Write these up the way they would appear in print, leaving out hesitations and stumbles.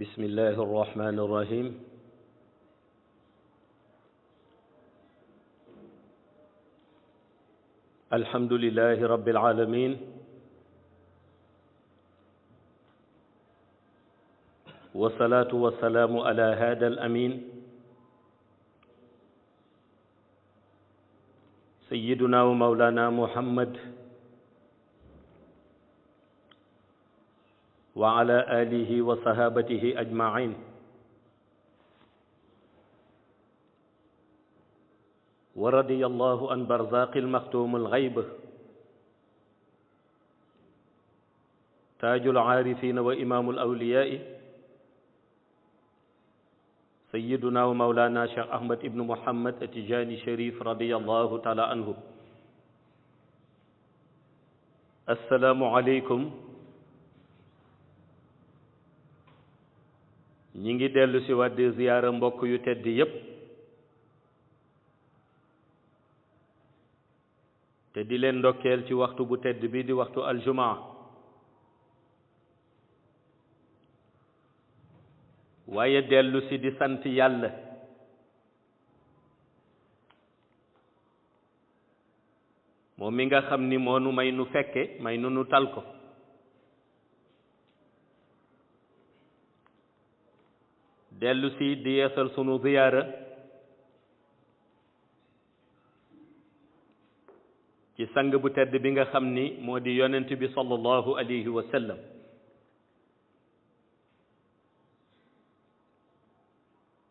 بسم الله الرحمن الرحيم الحمد لله رب العالمين والصلاة والسلام على هذا الأمين سيدنا ومولانا محمد وعلى آله وصحابته أجمعين ورضي الله عن برزاق المختوم الغيب تاج العارفين وإمام الأولياء سيدنا ومولانا شيخ أحمد بن محمد التجاني شريف رضي الله تعالى عنه. السلام عليكم. ñi ngi dellu si waat di ziyaara mbokk yu tedd yépp te di leen ndokkeel ci waxtu bu tedd bi di waxtu aljumaa waaye dellu si di sant yàlla moom mi nga xam ni moo nu may nu fekke may nu tal ko dellu si di yeesal sunu ziyaara ci sang bu tedd bi nga xam ni moo di yonent bi sallallahu alayhi wa sallam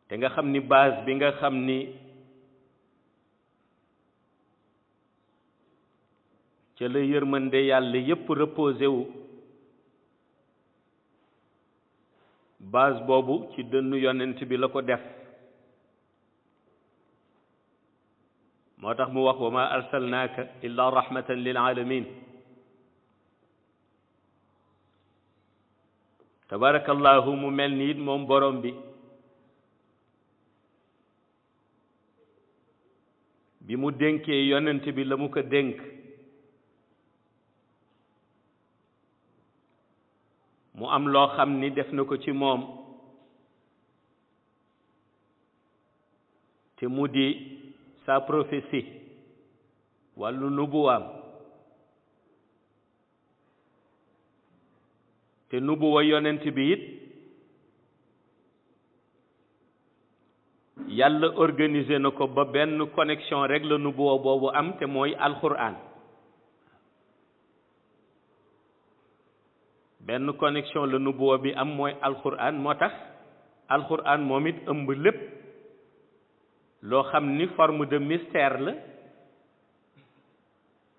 te nga xam ni base bi nga xam ni ca la yërmande yàlla yépp reposé wu base boobu ci dënnu yonent bi la ko def moo tax mu wax wa ma arsalnaaka illa rahmatan lil alamin tabarakallahu mu mel ni it moom borom bi bi mu dénkee yonent bi la mu ko dénk mu am loo xam ni def na ko ci moom te mu di sa prophétie wàllu nubuwaam te nubuwa yonent bi it yàlla organisé na ko ba benn connexion rek la nubuwa boobu am te mooy alquran benn connexion la nubuwa bi am mooy alquran moo tax alquran moom it ëmb lépp loo xam ni forme de mystère la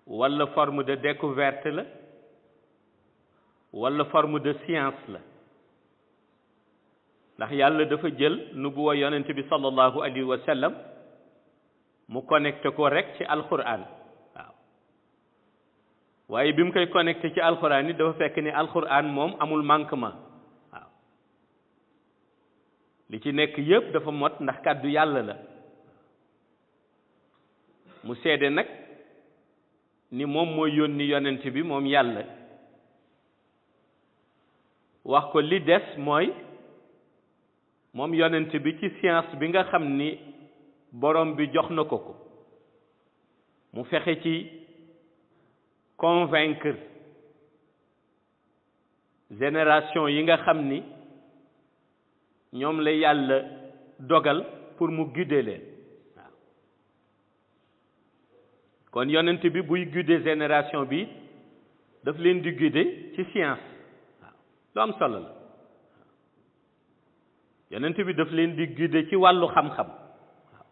walla forme de découverte la walla forme de science la ndax yàlla dafa jël nubuwa yonent bi sallallahu alayhi wa sallam mu connecté ko rek ci alquran waaw waaye bi mu koy connecté ci alquran yi dafa fekk ni alquran moom amul manquement waaw li ci nekk yépp dafa mot ndax kàddu yàlla la mu seede nag ni moom mooy yónni yonent bi moom yàlla wax ko li des mooy moom yonent bi ci science bi nga xam ni borom bi jox na ko mu fexe ci convaincre génération yi nga xam ni ñoom la yàlla dogal pour mu guider leen waaw kon yonent bi buy guider génération bi daf leen di guider ci science waaw lu am solo la yonent bi daf leen di guider ci wàllu xam-xam waaw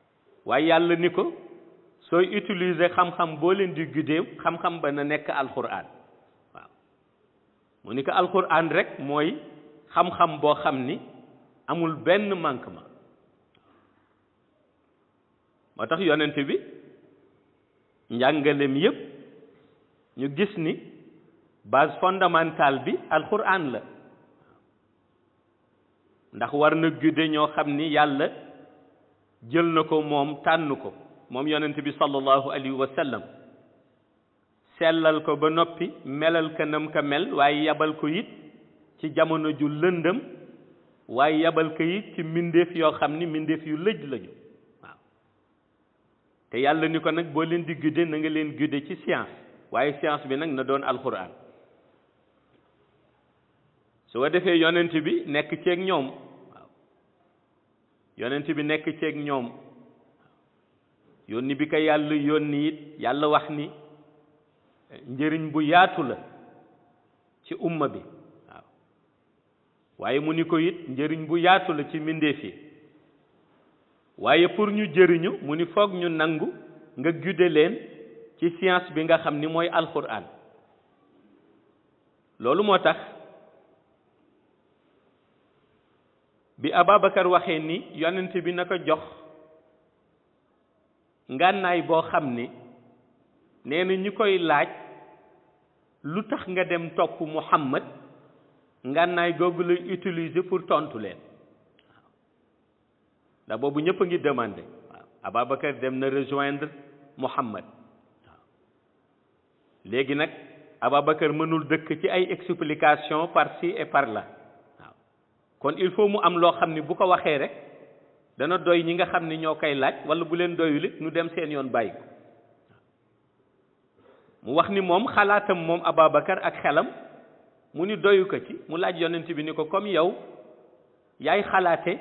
waaye yàlla ni ko sooy utiliser xam-xam boo leen di guider xam-xam ba na nekk alquran waaw mu ni ko alquran rek mooy xam-xam boo xam ni amul benn manquement moo tax yonent bi njàngalem yépp ñu gis ni base fondamentale bi alquran la ndax war na guider ñoo xam ni yàlla jël na ko moom tànn ko moom yonent bi sallallahu alayhi wa sallam sellal ko ba noppi melal ka nam ka mel waaye yabal ko it ci jamono ju lëndëm waaye yabal ko it ci mbindeef yoo xam ni mbindeef yu lëj lañu waaw te yàlla ni ko nag boo leen di guider na nga leen guider ci science waaye science bi nag na doon alxuraan su ko defee yonent bi nekk ceeg ñoom waaw yonent bi nekk ceeg ñoom yónni bi ko yàlla yónni it yàlla wax ni njëriñ bu yaatu la ci umma bi waaw waaye mu ni ko it njëriñ bu yaatu la ci mbindeef yi waaye pour ñu jëriñu mu ni foog ñu nangu nga guider leen ci science bi nga xam ni mooy alxuraan loolu moo tax bi Ababacar waxee ni yonent bi na ko jox ngànnaay boo xam ni nee na ñu koy laaj lu tax nga dem topp Muhammad ngànnaay googu lay utiliser pour tontu leen waaw ndax boobu ñëpp a ngi demandé waaw Ababacar dem na rejoindre Muhammad waaw léegi nag Ababacar mënul dëkk ci ay explication par-ci et par-là waaw kon il faut mu am loo xam ni bu ko waxee rek dana doy ñi nga xam ni ñoo koy laaj wala bu leen doyul it ñu dem seen yoon bàyyi ko mu wax ni moom xalaatam moom Ababacar ak xelam mu ni doyu ko ci mu laaj yonent bi ni ko comme yow yaay xalaate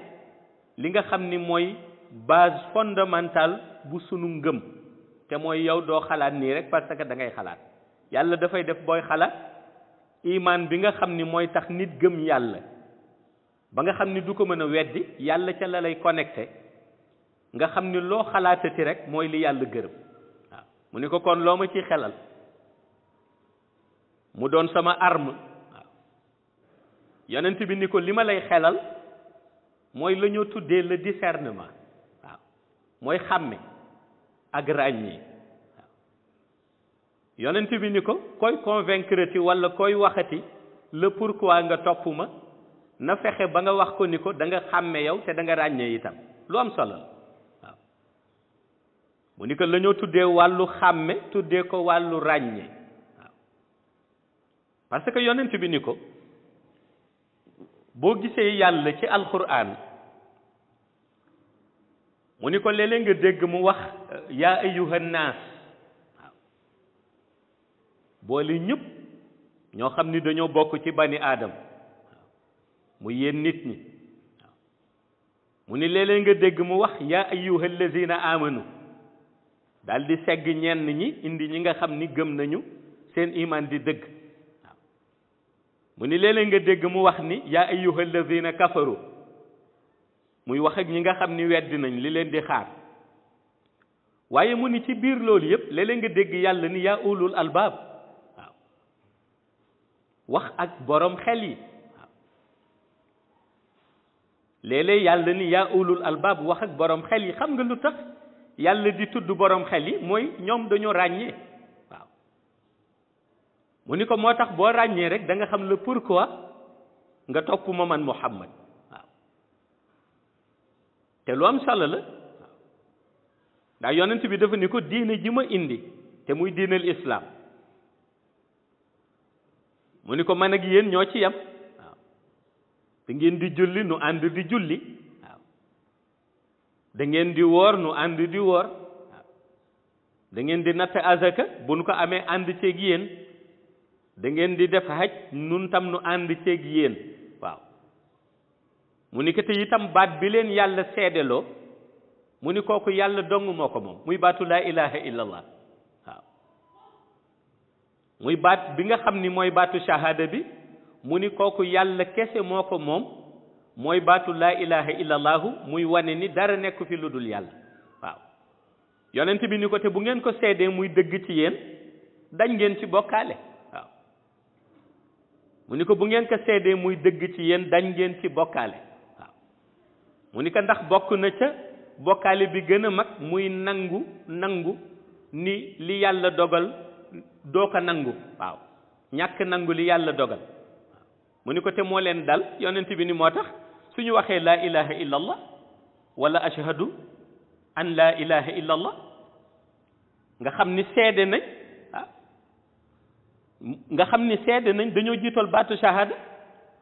li nga xam ni mooy base fondamentale bu sunu ngëm te mooy yow doo xalaat nii rek parce que da ngay xalaat yàlla dafay def booy xalaat imaan bi nga xam ni mooy tax nit gëm yàlla ba nga xam ni du ko mën a weddi yàlla ca la lay connecté nga xam ni loo xalaatati rek mooy li yàlla gërëm waaw mu ni ko kon loo ma ciy xelal mu doon sama arme waaw yonent bi ni ko li ma lay xelal mooy la ñoo tuddee le discernement waaw mooy xàmme ak ràññee waaw yonent bi ni ko koy convaincre ti walla koy waxati le pourquoi nga topp ma na fexe ba nga wax ko ni ko da nga xàmme yow te da nga ràññee itam lu am solo la waaw mu ni ko la ñoo tuddee wàllu xàmme tuddee ko wàllu ràññee waaw parce que yonent bi ni ko boo gisee yàlla ci alxuraan mu ni ko léeg-léeg nga dégg mu wax yaa ayyuhan naas waaw boole ñëpp ñoo xam ni dañoo bokk ci bani aadam mu yéen nit ñi waaw mu ni léeg-léeg nga dégg mu wax yaa ayyuhal lazina amanu daal di segg ñenn ñi indi ñi nga xam ni gëm nañu seen iman di dëgg waaw mu ni léeg-léeg nga dégg mu wax ni yaa ayyuhal lazina kafaru muy wax ak ñi nga xam ni weddi nañ li leen di xaar waaye mu ni ci biir loolu yëpp léeg-léeg nga dégg yàlla ni yaa ulul albaab waaw wax ak borom xel yi léeg-léeg yàlla ni yaa ulul albaab wax ak borom xel yi xam nga lu tax yàlla di tudd borom xel yi mooy ñoom dañoo ràññee waaw mu ni ko moo tax boo ràññee rek da nga xam le pourquoi nga topp ma man Muhammad waaw te lu am solo la waaw ndax yonent bi dafa ni ko diine ji ma indi te muy diinal islam mu ni ko man ak yéen ñoo ci yem da ngeen di julli nu ànd di julli waaw da ngeen di woor nu ànd di woor waaw da ngeen di natt azaka bu nu ko amee ànd ceeg yéen da ngeen di def haj nun tam nu ànd ceeg yéen waaw mu ni ko te itam baat bi leen yàlla seedeloo mu ni kooku yàlla dong moo ko moom muy baatu laa ilaha illallah waaw muy baat bi nga xam ni mooy baatu shahada bi mu ni kooku yàlla kese moo ko moom mooy baatu laa ilaha illallahu muy wane ni dara nekk fi lu dul yàlla waaw yonent bi ni ko te bu ngeen ko seedee muy dëgg ci yéen dañ ngeen ci bokkaale waaw mu ni ko bu ngeen ko seedee muy dëgg ci yéen dañ ngeen ci bokkaale waaw mu ni ko ndax bokk na ca bokkaale bi gën a mag muy nangu ni li yàlla dogal doo ko nangu waaw ñàkk nangu li yàlla dogal mu ni ko te moo leen dal yonent bi ni moo tax suñu waxee laa ilaha illa allah wala ashhadu an laa ilaha illa allah nga xam ni seede nañ nga xam ni seede nañ dañoo jiital baatu shahada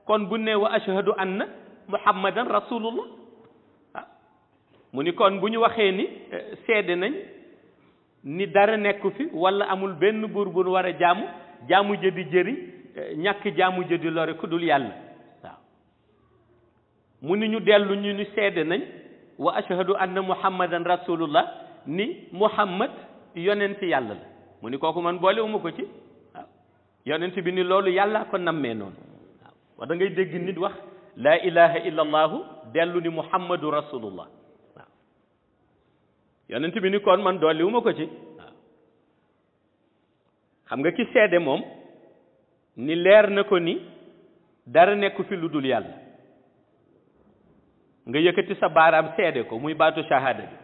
kon bu ne wa ashhadu anna muhammadan rasulullah ah mu ni kon bu ñu waxee ni seede nañ ni dara nekku fi wala amul benn buur bu war a jaamu jëdi jëri ñàkk jaamu jëdi lore ku dul yàlla waaw mu ni ñu dellu ñu ni seede nañ wa ashhadu anna muhammadan rasulullah ni muhammad yonent yàlla la mu ni kooku man boolewuma ko ci waaw yonent bi ni loolu yàlla ko nammee noonu waaw wax da ngay dégg nit wax laa ilaha illa allahu dellu ni muhammadu rasulullah waaw yonent bi ni kon man dolliwuma ko ci waaw xam nga ki seede moom ni leer na ko ni dara nekku fi lu dul yàlla nga yëkkati sa baaraam seede ko muy baatu shahada bi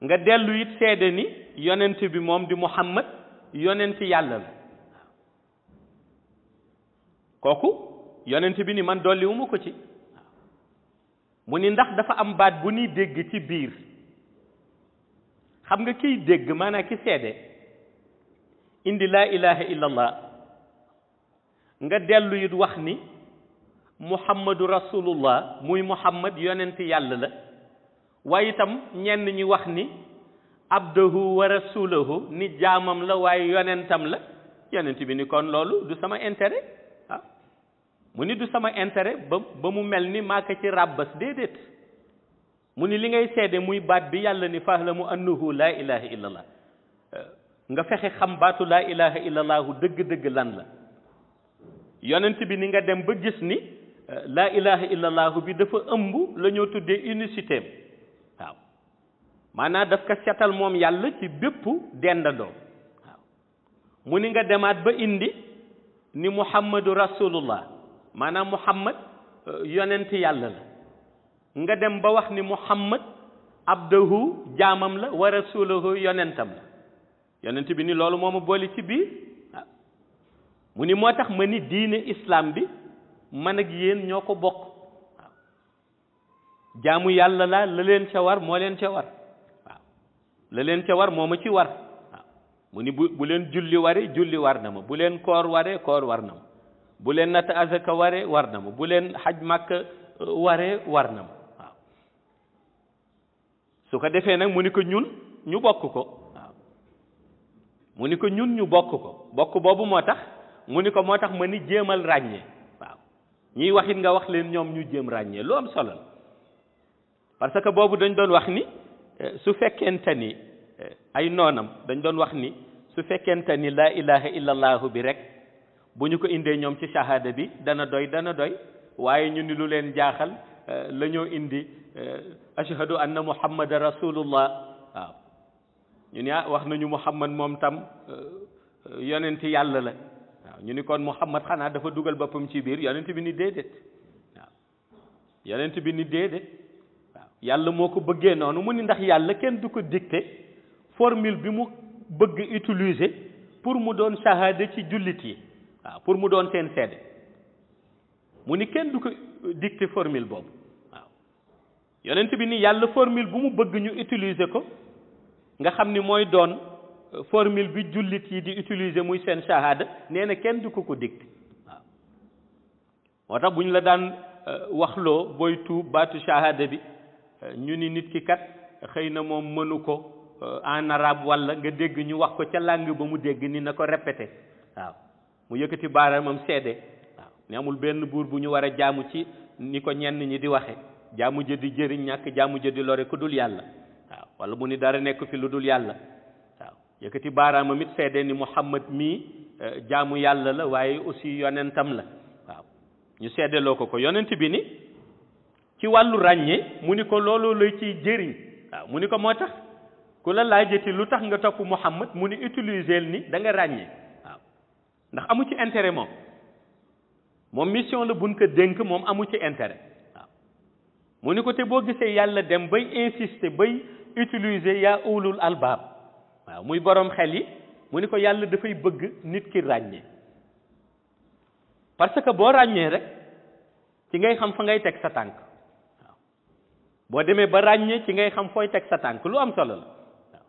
nga dellu it seede ni yonent bi moom di muhammad yonent yàlla la kooku yonent bi ni man dolliwuma ko ci mu ni ndax dafa am baat bu ñuy dégg ci biir xam nga kiy dégg maanaam ki seede indi laa ilaha illallah nga dellu it wax ni muhammadu rasulullah muy muhammad yonent yàlla la waaye itam ñenn ñi wax ni abdahu wa rasulahu ni jaamam la waaye yonentam la yonent bi ni kon loolu du sama intérêt ah mu ni du sama intérêt ba mu mel ni maa ko ci ràbbas déedéet mu ni li ngay seede muy baat bi yàlla ni fahlamu annahu laa ilaha illallah nga fexe xam baatu laa ilaha illallahu dëgg-dëgg lan la yonent bi ni nga dem ba gis ni laa ilaha illallahu bi dafa ëmb la ñoo tuddee unicité waaw maanaam daf ko setal moom yàlla ci bépp dendandoo waaw mu ni nga demaat ba indi ni muhammadu rasulullah maanaam muhammad yonent yàlla la nga dem ba wax ni muhammad abdahu jaamam la wa rasuluhu yonentam la yonent bi ni loolu moo ma boole ci biir waaw mu ni moo tax ma ni diine islam bi man ak yéen ñoo ko bokk waaw jaamu yàlla la leen ca war moo leen ca war waaw la leen ca war moo ma ci war waaw mu ni bu leen julli ware julli war na ma bu leen koor ware koor war na ma bu leen natt azaka ware war na ma bu leen xaj màkk ware war na ma waaw su ko defee nag mu ni ko ñun ñu bokk ko waaw mu ni ko ñun ñu bokk ko bokk boobu moo tax mu ni ko moo tax ma ni jéemal ràññee waaw ñiy wax it nga wax leen ñoom ñu jéem ràññee lu am solo la parce que boobu dañ doon wax ni su fekkente ni ay noonam dañ doon wax ni su fekkente ni laa ilaha illallahu bi rek bu ñu ko indee ñoom ci shahada bi dana doy waaye ñu ni lu leen jaaxal la ñoo indi ashhadu anna muhammadan rasulullah waaw ñu ni wax nañu muhammad moom tam yonenti yàlla la waaw ñu ni kon muhammad xanaa dafa dugal boppam ci biir yonent bi ni déedéet waaw yonent bi ni déedéet waaw yàlla moo ko bëggee noonu mu ni ndax yàlla kenn du ko dicté formule bi mu bëgg utiliser pour mu doon shahada ci jullit yi waaw pour mu doon seen seede mu ni kenn du ko dicté formule boobu waaw yonent bi ni yàlla formule bu mu bëgg ñu utiliser ko nga xam ni mooy doon formule bi jullit yi di utiliser muy seen shahada nee na kenn du ko dicté waaw moo tax bu ñu la daan waxloo booy tuub baatu shahada bi ñu ni nit ki kat xëy na moom mënu ko en arabe walla nga dégg ñu wax ko ca langue ba mu dégg ni na ko répété waaw mu yëkkati baaraamam seede waaw ne amul benn buur bu ñu war a jaamu ci ni ko ñenn ñi di waxe jaamu jëdi jëriñ ñàkk jaamu jëdi lore ku dul yàlla waaw walla mu ni dara nekk fi lu dul yàlla waaw yëkkati baaraamam it seede ni Muhammad mii jaamu yàlla la waaye aussi yonentam la waaw ñu seedeloo ko yonent bi ni ci wàllu ràññee mu ni ko looloo lay ciy jëriñ waaw mu ni ko moo tax ku la laajati lu tax nga topp Muhammad mu ni utiliser ni da nga ràññee waaw ndax amu ci intérêt moom mission la buñ ko dénk moom amu ci intérêt waaw mu ni ko te boo gisee yàlla dem bay insister bay utiliser yaa ulul albaab waaw muy borom xel yi mu ni ko yàlla dafay bëgg nit ki ràññee parce que boo ràññee rek ci ngay xam fa ngay teg sa tànk waaw boo demee ba ràññee ci ngay xam fooy teg sa tànk lu am solo la waaw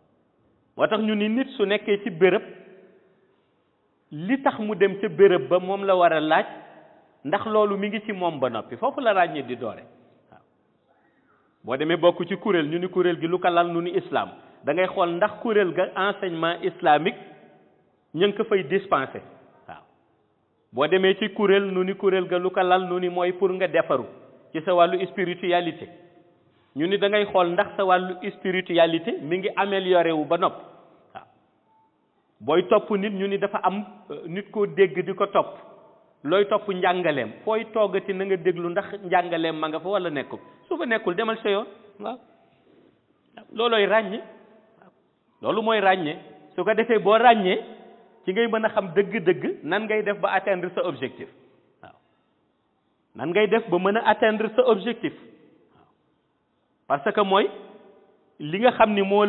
moo tax ñu ni nit su nekkee ci béréb li tax mu dem ca béréb ba moom la war a laaj ndax loolu mi ngi ci moom ba noppi foofu la ràññee di doore waaw boo demee bokk ci kuréel ñu ni kuréel gi lu ko lal nu ni islam da ngay xool ndax kuréel ga enseignement islamique ñu ngi ko fay dispensé waaw boo demee ci kuréel nu ni kuréel ga lu ko lal nu ni mooy pour nga defaru ci sa wàllu spiritualité ñu ni da ngay xool ndax sa wàllu spiritualité mi ngi amélioré wu ba noppi waaw booy topp nit ñu ni dafa am nit koo dégg di ko topp looy topp njàngaleem fooy toggati na nga déglu ndax njàngaleem ma nga fa wala nekkul su fa nekkul demal sa yoon waaw loolooy ràññe loolu mooy ràññe su ko defee boo ràññee ci ngay mën a xam dëgg-dëgg nan ngay def ba atteindre sa objectif waaw nan ngay def ba mën a atteindre sa objectif waaw parce que mooy li nga xam ni moo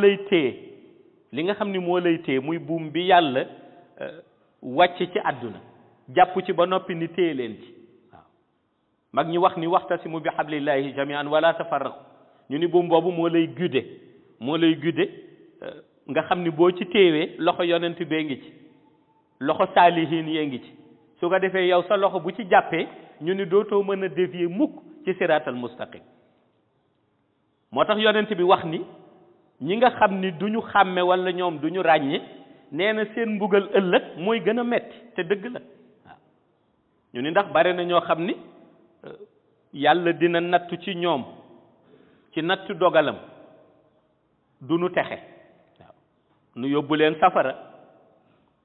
lay téye muy buum bi yàlla wàcc ci àdduna jàpp ci ba noppi ni téye leen ci waaw mag ñi wax ni waxtasimu bi hablillahi jami'an wala tafarraqu ñu ni buum boobu moo lay guide nga xam ni boo ci téewee loxo yonent bee ngi ci loxo saalihiin yee ngi ci su ko defee yow sa loxo bu ci jàppee ñu ni dootoo mën a dévier mukk ci siraatal mustaqim moo tax yonent bi wax ni ñi nga xam ni duñu xàmme wala ñoom duñu ràññe nee na seen mbugal ëllëg mooy gën a metti te dëgg la waaw ñu ni ndax bare na ñoo xam ni yàlla dina nattu ci ñoom ci nattu dogalam du nu texe waaw nu yóbbu leen safara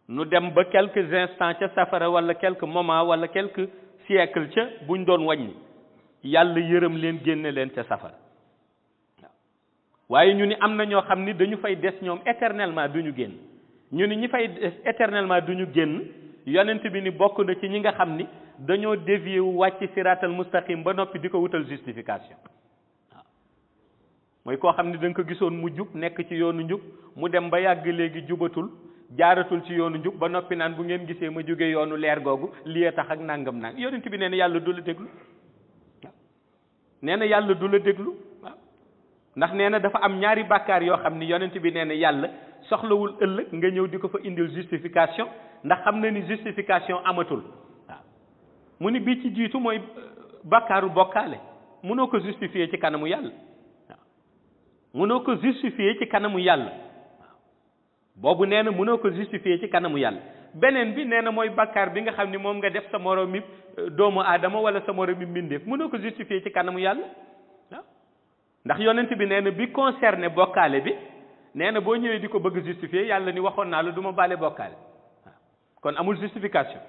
nu dem ba quelques instants ca safara wala quelques moments wala quelques siècles ca buñ doon wàññi yàlla yërëm leen génne leen ca safara waaw waaye ñu ni am na ñoo xam ni dañu fay des ñoom éternellement duñu génn ñu ni ñi fay des éternellement duñu génn yonent bi ni bokk na ci ñi nga xam ni dañoo dévier wu wàcc siraatal mustaqim ba noppi di ko wutal justification waaw mooy koo xam ni da nga ko gisoon mu jub nekk ci yoonu njub mu dem ba yàgg léegi jubatul jaaratul ci yoonu njub ba noppi naan bu ngeen gisee ma jóge yoonu leer googu lii tax ak nangam nang yonent bi nee na yàlla du la déglu waaw nee na yàlla du la déglu waaw ndax nee na dafa am ñaari bàkkaar yoo xam ni yonent bi nee na yàlla soxlawul ëllëg nga ñëw di ko fa indil justification ndax xam na ni justification amatul waaw mu ni bii ci jiitu mooy bàkkaaru bokkaale mënoo ko justifier ci kanamu yàlla waaw mënoo ko justifier ci kanamu yàlla waaw boobu nee na mënoo ko justifier ci kanamu yàlla beneen bi nee na mooy bàkkaar bi nga xam ni moom nga def sa moromi doomu aadama wala sa moromi mbindeef mënoo ko justifier ci kanamu yàlla waaw ndax yonent bi nee na bi concerné bokkaale bi nee na boo ñëwee di ko bëgg justifier yàlla ni waxoon naa la du ma baale bokkaale waaw kon amul justification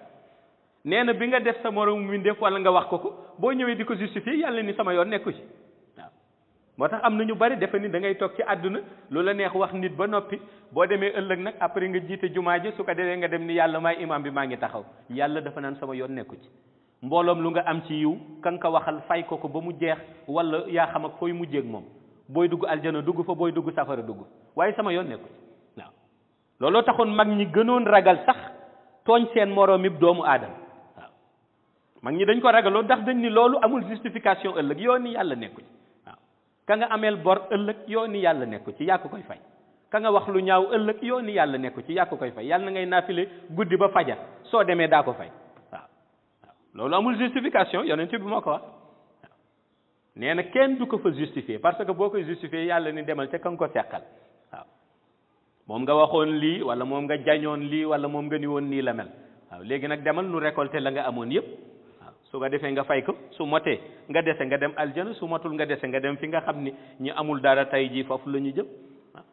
nee na bi nga def sa moromu mbindeef wala nga wax ko boo ñëwee di ko justifier yàlla ni sama yoon nekku ci waaw moo tax am na ñu bari defe ni da ngay toog ci àdduna lu la neex wax nit ba noppi boo demee ëllëg nag après nga jiite jumaa ji su ko defee nga dem ni yàlla maay imam bi maa ngi taxaw yàlla dafa naan sama yoon nekku ci mbooloom lu nga am ci yiw kan ka waxal fay ko ba mu jeex wala yaa xam ak fooy mujjeeg moom booy dugg aljana dugg fa booy dugg safara dugg waaye sama yoon nekku ci waaw looloo taxoon mag ñi gënoon ragal sax tooñ seen moroomi doomu aadama waaw mag ñi dañ ko ragaloo ndax dañ ni loolu amul justification ëllëg yoo ni yàlla nekku ci waaw ka nga ameel bor ëllëg yoo ni yàlla nekku ci yaa ko koy fay ka nga wax lu ñaaw ëllëg yoo ni yàlla nekku ci yaa ko koy fay yàlla na ngay naafile guddi ba fajar soo demee daa ko fay waaw waaw loolu amul justification yonent bi moo ko wax nee na kenn du ko fa justifier parce que boo koy justifier yàlla ni demal ca ka nga ko seqal waaw moom nga waxoon lii wala moom nga jañoon lii wala moom nga ni woon nii la mel waaw léegi nag demal nu récolter la nga amoon yépp waaw su ko defee nga fay ko su motee nga dese nga dem aljana su motul nga dese nga dem fi nga xam ni ñi amul dara tey jii foofu la ñu jëm waaw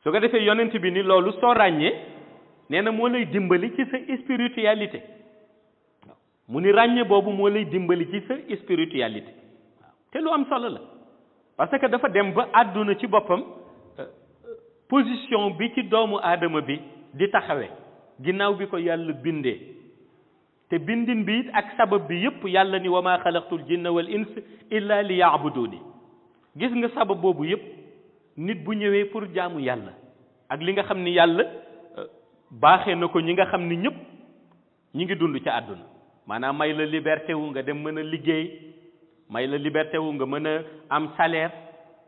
su ko defee yonent bi ni loolu soo ràññee nee na moo lay dimbali ci sa spiritualité waaw mu ni ràññee boobu moo lay dimbali ci sa spiritualité te lu am solo la parce que dafa dem ba àdduna ci boppam position bi ci doomu aadama bi di taxawee ginnaaw bi ko yàlla bindee te bindin bi it ak sabab bi yépp yàlla ni wa maa xalaqtul jinna wal ins illa li yaabuduni gis nga sabab boobu yépp nit bu ñëwee pour jaamu yàlla ak li nga xam ni yàlla baaxee na ko ñi nga xam ni ñëpp ñi ngi dund ca àdduna maanaam may la liberté wu nga dem mën a liggéey may la liberté wu nga mën a am salaire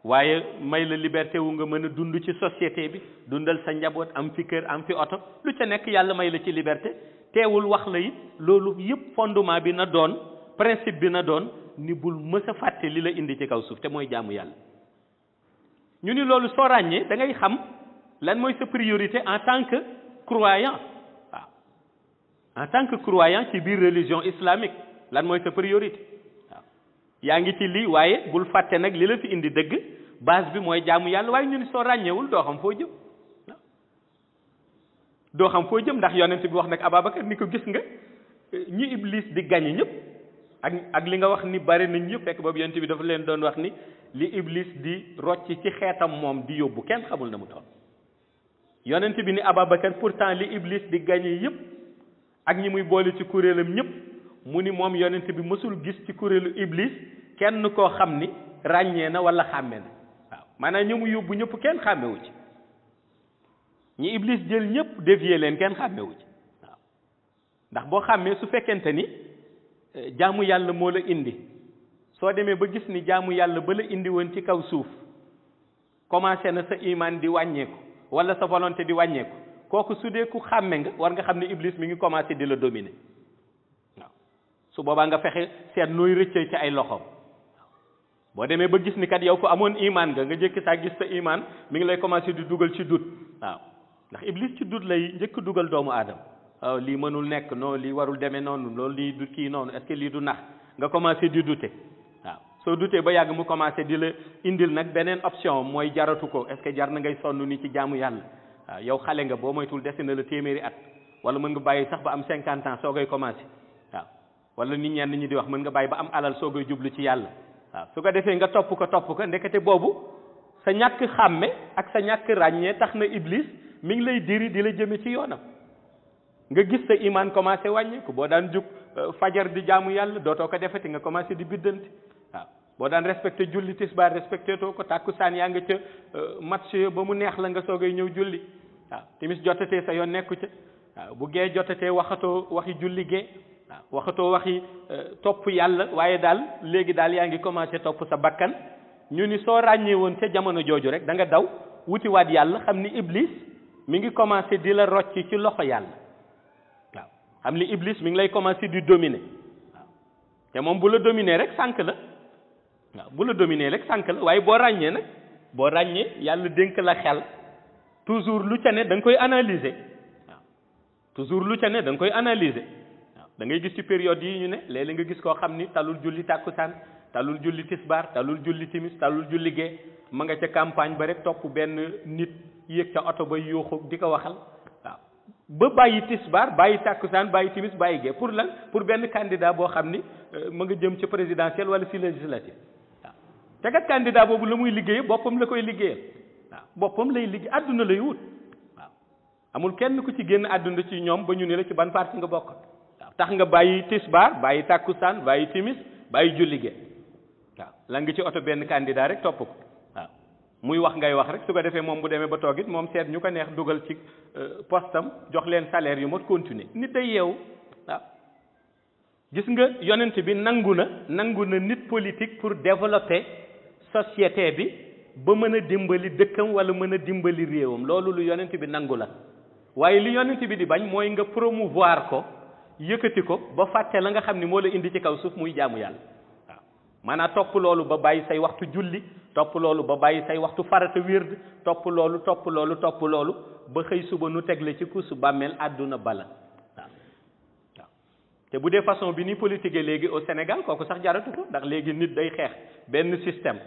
waaye may la liberté wu nga mën a dund ci société bi dundal sa njaboot am fi kër am fi oto lu ca nekk yàlla may la ci liberté teewul wax la it loolu yëpp fondement bi na doon principe bi na doon ni bul mës a fàtte li la indi ci kaw suuf te mooy jaamu yàlla ñu ni loolu soo ràññee da ngay xam lan mooy sa priorité en tant que croyant waaw en tant que croyant ci biir religion islamique lan mooy sa priorité waaw yaa ngi ci lii waaye bul fàtte nag li la fi indi dëgg base bi mooy jaamu yàlla waaye ñu ni soo ràññeewul doo xam foo jëm doo xam foo jëm ndax yonent bi wax nag Ababacar ni ko gis nga ñi iblis di gañe ñëpp ak li nga wax ni bari nañ ñëpp fekk boobu yonent bi dafa leen doon wax ni li iblis di rocc ci xeetam moom di yóbbu kenn xamul na mu toll yonent bi ni Ababacar pourtant li iblis di gañe yëpp ak ñi muy boole ci kuréelam ñëpp mu ni moom yonent bi mësul gis ci kuréelu iblis kenn koo xam ni ràññee na wala xàmme na waaw maanaam ñi mu yóbbu ñëpp kenn xàmmewu ci ñi iblis jël ñëpp dévier leen kenn xàmmewu ci waaw ndax boo xàmmee su fekkente ni jaamu yàlla moo la indi soo demee ba gis ni jaamu yàlla ba la indi woon ci kaw suuf commencé na sa iman di wàññeeku wala sa volonté di wàññeeku kooku su dee ku xàmme nga war nga xam ne iblis mi ngi commencé di la dominer waaw su boobaa nga fexe seet nooy rëccee ci ay loxoom boo demee ba gis ni kat yow ko amoon iman nga jékki saa gis sa iman mi ngi lay commencé di dugal ci dut waaw ndax iblis ci dut lay njëkk dugal doomu aadama waaw lii mënul nekk non lii warul demee noonu loolu lii du kii noonu est-ce que lii du nax nga commencé di douter waaw soo douter ba yàgg mu commencé di la indil nag beneen option mooy jaratu ko est-ce que jar na ngay sonn ni ci jaamu yàlla waaw yow xale nga boo moytul dese na la téeméeri at wala mën nga bàyyi sax ba am 50 ans soo koy commencé waaw wala nit ñenn ñi di wax mën nga bàyyi ba am alal soo koy jublu ci yàlla waaw su ko defee nga topp ko ndekete boobu sa ñàkk xàmme ak sa ñàkk ràññee tax na iblis mi ngi lay diri di la jëme ci yoonam nga gis sa iman commencé wàññeeku boo daan jug fajar di jaamu yàlla dootoo ko defati nga commencé di biddanti waaw boo daan respecté julli tisbaar respecté too ko tàkkusaan yaa nga ca match ba mu neex la nga soogay ñëw julli waaw timis jotatee sa yoon nekku ca waaw bu gee jotatee waxatoo waxi julli gee waaw waxatoo waxi topp yàlla waaye daal léegi daal yaa ngi commencé topp sa bakkan ñu ni soo ràññee woon ca jamono jooju rek da nga daw wutiwaat yàlla xam ni iblis mi ngi commencé di la rocci ci loxo yàlla waaw xam ni iblis mi ngi lay commencé di dominer waaw te moom bu la dominer rek sànk la waaw bu la dominer rek sànk la waaye boo ràññee nag boo ràññee yàlla dénk la xel toujours lu ca ne da nga koy analyser waaw toujours lu ca ne da nga koy analyser waaw da ngay gis ci période yi ñu ne léeg-léeg nga gis koo xam ni talul julli tàkkusaan talul julli tisbaar talul julli timis talul julli gee ma nga ca campagne ba rek topp benn nit yéeg ca oto ba yuuxu di ko waxal waaw ba bàyyi tisbaar bàyyi tàkkusaan bàyyi timis bàyyi gee pour lan pour benn candidat boo xam ni ma nga jëm ci présidentielle wala ci législative waaw te kat candidat boobu la muy liggéey boppam la koy liggéeyal waaw boppam lay liggéey àdduna lay wut waaw amul kenn ku ci génn àdduna ci ñoom ba ñu ne la ci ban parti nga bokk waaw tax nga bàyyi tisbaar bàyyi tàkkusaan bàyyi timis bàyyi julli gee waaw la nga ci oto benn candidat rek topp ko waaw muy wax ngay wax rek su ko defee moom bu demee ba toog it moom seet ñu ko neex dugal ci postam jox leen salaire yu mot continuer nit day yeewu waaw gis nga yonent bi nangu na nit politique pour développer société bi ba mën a dimbali dëkkam wala mën a dimbali réewam loolu lu yonent bi nangu la waaye li yonent bi di bañ mooy nga promouvoir ko yëkkati ko ba fàtte la nga xam ni moo la indi ci kaw suuf muy jaamu yàlla waaw maanaam topp loolu ba bàyyi say waxtu julli topp loolu ba bàyyi say waxtu farata wird topp loolu ba xëy suba nu tegle ci kuusu bàmmeel àdduna bala waaw waaw te bu dee façon bi ni politique léegi au Sénégal kooku sax jaratu ko ndax léegi nit day xeex benn système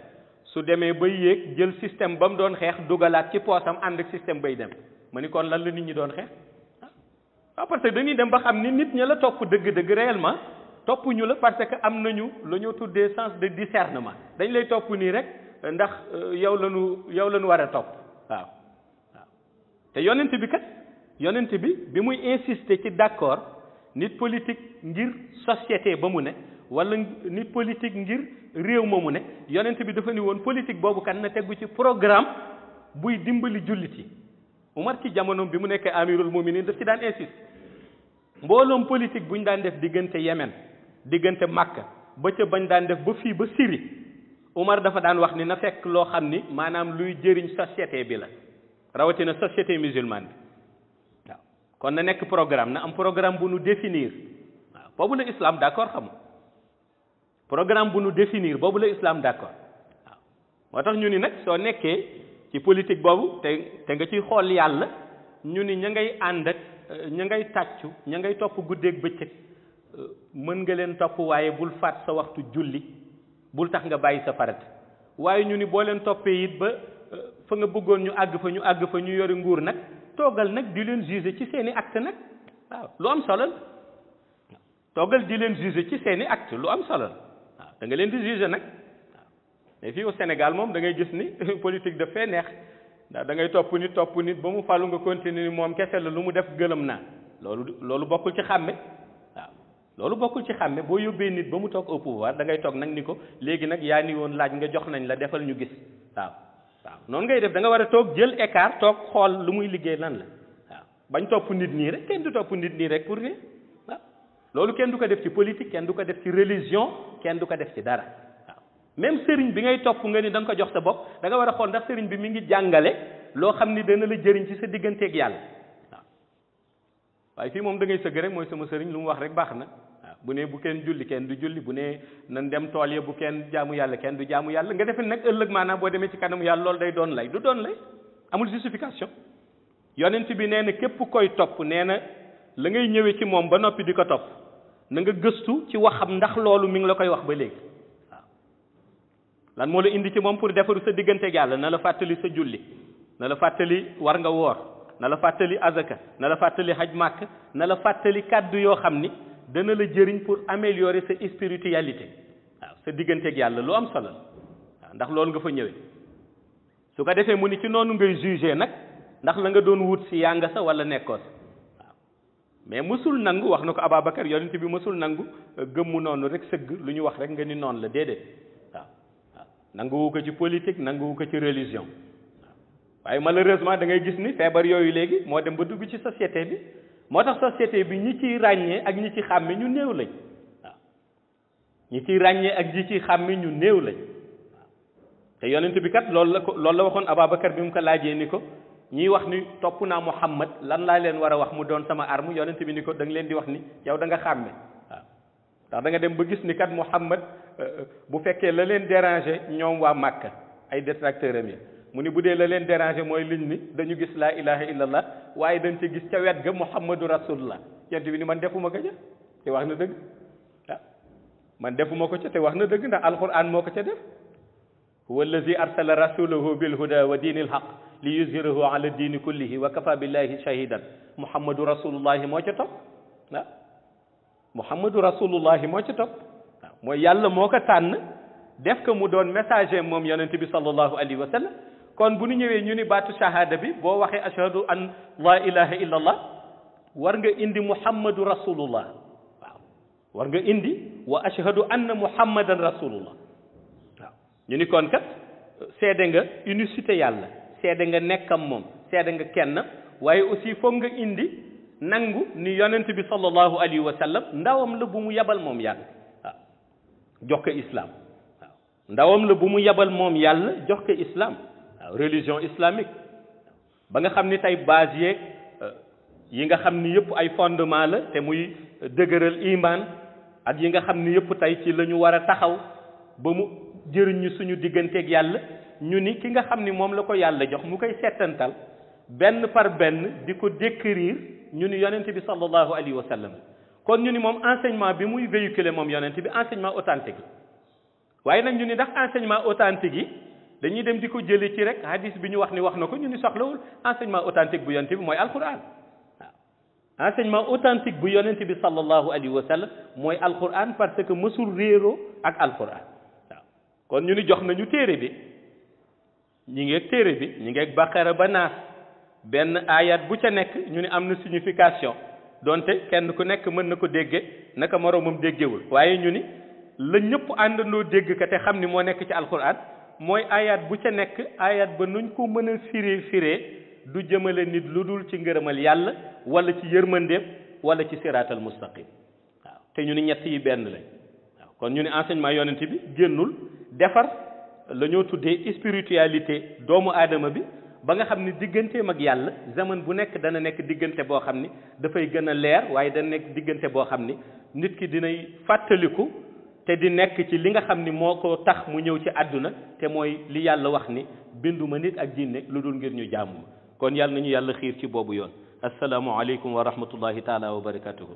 su demee bay yéeg jël système ba mu doon xeex dugalaat ci poosam ànd ak système bay dem ma ni kon lan la nit ñi doon xeex waaw parce que dañuy dem ba xam ni nit ña la topp dëgg-dëgg réellement topp ñu la parce que am nañu la ñoo tuddee sens de discernement dañ lay topp nii rek ndax yow la ñu war a topp waaw waaw te yonent bi muy insister ci d'accord nit politique ngir société ba mu ne wala nit politique ngir réew ma mu ne yonent bi dafa ni woon politique boobu kan na tegu ci programme buy dimbali jullit yi Umar ci jamonoom bi mu nekkee amirul muminin daf ci daan insiste mbooloom politique bu ñu daan def diggante Yemen diggante Makka ba ca bañ daan def ba fii ba Syrie Umar dafa daan wax ni na fekk loo xam ni maanaam luy jëriñ société bi la rawatina société musulmane bi waaw kon na nekk programme na am programme bu nu définir waaw boobu la islam d'accord xam programme bu nu définir boobu la islam d'accord waaw moo tax ñu ni nag soo nekkee ci politique boobu te nga ciy xool yàlla ñu ni ña ngay ànd ak ña ngay tàccu ña ngay topp guddeeg bëccëg mën nga leen topp waaye bul faat sa waxtu julli bul tax nga bàyyi sa farata waaye ñu ni boo leen toppee it ba fa nga bëggoon ñu àgg fa ñu yori nguur nag toogal nag di leen juger ci seeni acte nag waaw lu am solo la toogal di leen juger ci seeni acte lu am solo la waaw da nga leen di juger nag waaw mais fii au Sénégal moom da ngay gis ni politique daf fee neex ndax da ngay topp nit ba mu falu nga continuer ni moom kese la lu mu def gëlëm naa loolu bokkul ci xàmme waaw loolu bokkul ci xàmme boo yóbbee nit ba mu toog au pouvoir da ngay toog nag ni ko léegi nag yaa ni woon laaj nga jox nañ la defal ñu gis waaw noonu ngay def da nga war a toog jël écart toog xool lu muy liggéey lan la waaw bañ topp nit nii rek kenn du topp nit nii rek pour ne waaw loolu kenn du ko def ci politique kenn du ko def ci religion kenn du ko def ci dara waaw même sëriñ bi ngay topp nga ni da nga ko jox sa bopp da nga war a xool ndax sëriñ bi mi ngi jàngale loo xam ni dana la jëriñ ci sa digganteeg yàlla waaw waaye fii moom da ngay sëgg rek mooy sama sëriñ lu mu wax rek baax na waaw bu ne bu kenn julli kenn du julli bu ne nan dem tool ya bu kenn jaamu yàlla kenn du jaamu yàlla nga defe nag ëllëg maanaam boo demee ci kanamu yàlla loolu day doon lay du doon lay amul justification yonent bi nee na képp koy topp nee na la ngay ñëwee ci moom ba noppi di ko topp na nga gëstu ci waxam ndax loolu mi ngi la koy wax ba léegi waaw lan moo la indi ci moom pour defaru sa digganteeg yàlla na la fàttali sa julli na la fàttali war nga woor na la fàttali azaka na la fàttali haj màkk na la fàttali kàddu yoo xam ni dana la jëriñ pour améliorer sa spiritualité waaw sa digganteeg yàlla lu am solo waaw ndax loolu nga fa ñëwee su ko defee mu ni ci noonu ngay juger nag ndax la nga doon wut si yaa nga sa wala nekkoo sa waaw mais mësul nangu wax na ko Ababacar yonent bi mësul nangu gëmmu noonu rek sëgg lu ñu wax rek nga ni noonu la déedéet waaw nanguwu ko ci politique nanguwu ko ci religion waaye malheureusement da ngay gis ni feebar yooyu léegi moo dem ba dugg ci société bi moo tax société bi ñi ciy ràññee ak ñi ci xàmme ñu néew lañ waaw ñi ciy ràññee ak ñi ciy xàmme ñu néew lañ waaw te yonent bi kat loolu la waxoon Ababacar bi mu ko laajee ni ko ñiy wax ni topp naa Muhammad lan laa leen war a wax mu doon sama arme yonent bi ni ko da nga leen di wax ni yow da nga xàmme waaw ndax da nga dem ba gis ni kat Muhammad bu fekkee la leen déranger ñoom waa Màkka ay détracteurs am yi mu ni bu dee la leen déranger mooy liñ ni dañu gis laa ilaha illallah waaye dañ ci gis ca wet ga Muhammadu rasulullah yonent bi ni man defuma ko ca te wax na dëgg ah man defuma ko ca te wax na dëgg ndax alquran moo ko ca def huwa allazi arsala rasulahu bil huda wa diinil haq li yuzhirahu ala diini kullihi wa kafa billahi shahidan Muhammadu rasulullahi moo ca topp ah Muhammadu rasulullahi moo ca topp waaw mooy yàlla moo ko tànn def ko mu doon messager moom yonent bi sallallahu alayhi wa sallam kon bu ñu ñëwee ñu ni baatu shahada bi boo waxee ashhadu an la ilaha illa allah war nga indi Muhammadu rasulullah waaw war nga indi wa ashhadu anna Muhammadan rasulullah waaw ñu ni kon kat seede nga unicité yàlla seede nga nekkam moom seede nga kenn waaye aussi foog nga indi nangu ni yonent bi sallallahu alayhi wa sallam ndawam la bu mu yabal moom yàlla waaw jox ko islam waaw ndawam la bu mu yabal moom yàlla jox ko islam waaw religion islamique ba nga xam ni tey base yeeg yi nga xam ni yëpp ay fondement la te muy dëgëral iman ak yi nga xam ni yëpp tey ci la ñu war a taxaw ba mu jëriñ ñu suñu digganteeg yàlla ñu ni ki nga xam ni moom la ko yàlla jox mu koy settantal benn par benn di ko décrire ñu ni yonent bi sallallahu alayhi wa sallam kon ñu ni moom enseignement bi muy véhiculer moom yonent bi enseignement authentique la waaye nag ñu ni ndax enseignement authentique yi dañuy dem di ko jëlee ci rek hadis bi ñu wax ni wax na ko ñu ni soxlawul enseignement authentique bu yonent bi mooy alquran waaw enseignement authentique bu yonent bi sallallahu alayhi wa sallam mooy alquran parce que mësul réeroo ak alquran waaw kon ñu ni jox nañu téere bi ñi ngeeg téere bi ñi ngeeg baqara ba naas benn ayat bu ca nekk ñu ni am na signification donte kenn ku nekk mën na ko dégge naka moroomam déggewul waaye ñu ni la ñëpp àndandoo dégg ka te xam ni moo nekk ci alquran mooy ayat bu ca nekk ayat ba nuñ ko mën a firee du jëmale nit lu dul ci ngërëmal yàlla wala ci yërmandeem wala ci siraatal mustaqim waaw te ñu ni ñett yi benn lañ waaw kon ñu ni enseignement yonent bi génnul defar la ñoo tuddee spiritualité doomu aadama bi ba nga xam ni digganteem ak yàlla zaman bu nekk dana nekk diggante boo xam ni dafay gën a leer waaye dana nekk diggante boo xam ni nit ki dinay fàttaliku te di nekk ci li nga xam ni moo ko tax mu ñëw ci àdduna te mooy li yàlla wax ni binduma nit ak jinne lu dul ngir ñu jaamu ma kon yàlla nañu yàlla xiir ci boobu yoon assalaamu aleykum wa rahmatullahi taala wa barakatuhu